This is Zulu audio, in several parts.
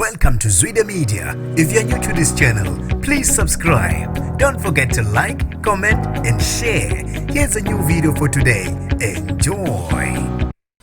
Welcome to Zwida Media. If you're new to this channel, please subscribe. Don't forget to like, comment, and share. Here's a new video for today. Enjoy.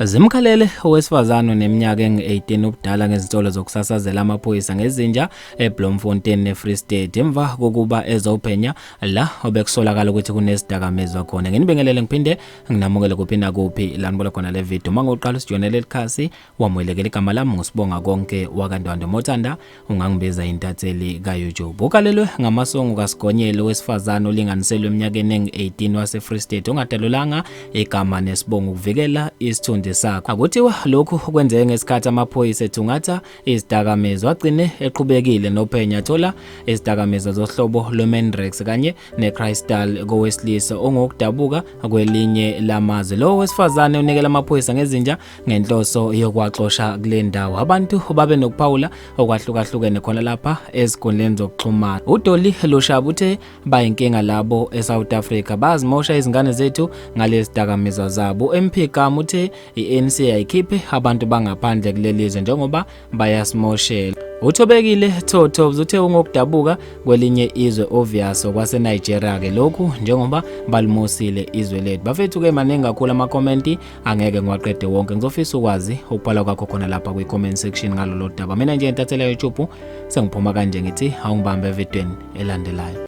Zimkhalele owesifazane oneminyaka engu-18 ubudala ngezinsolo zokusasazela amaphoyisa ngezinja eBloemfontein neFree State emva kokuba ezophenya la obekusolakala ukuthi kunezidakamizwa khona. Nginibingelele ngiphinde nginamukele kuphi nakuphi la nibola khona le video. Uma ngokuqala usijoyinele likhasi wamukelekile, igama lami ngusibonga konke wakaNdwandwe Mothanda, ungangibiza intatheli ka-YouTube. Ukalelwe ngamasongo kaSigonyela owesifazane olinganiselwe eminyakeni engu-18 wase-Free State ongadalulanga igama nesibongo ukuvikela isithunzi sakhe. Akuthiwa lokhu kwenzeke ngesikhathi amaphoyisa ethungatha izidakamizwa, agcine eqhubekile nophenya athola izidakamizwa zohlobo lwe-Mandrax kanye ne-crystal kowesilisa ongokudabuka kwelinye lamazwe. Lo wesifazane unikela amaphoyisa ngezinja ngenhloso yokuwaxosha kule ndawo. Abantu babe nokuphawula okwahlukahlukene khona lapha ezinkundleni zokuxhumana. UDolly Lushaba uthe bayinkinga labo eSouth Africa, bazimosha izingane zethu ngalezi dakamizwa zabo. UMP Gama uthe i-ANC ayikhiphe abantu bangaphandle kuleli zwe njengoba bayasimoshela. Uthobekile Thotho uthe ungokudabuka kwelinye izwe, obvious kwase-Nigeria ke lokhu njengoba balimosile izwe lethu. Bafethu ke maningi kakhulu amakhomenti, angeke ngiwaqede wonke. Ngizofisa ukwazi ukubhala kwakho khona lapha kwi-comment section ngalolu daba. Mina nje intatheli ya YouTube sengiphuma kanje, ngithi awungibambe evidweni elandelayo.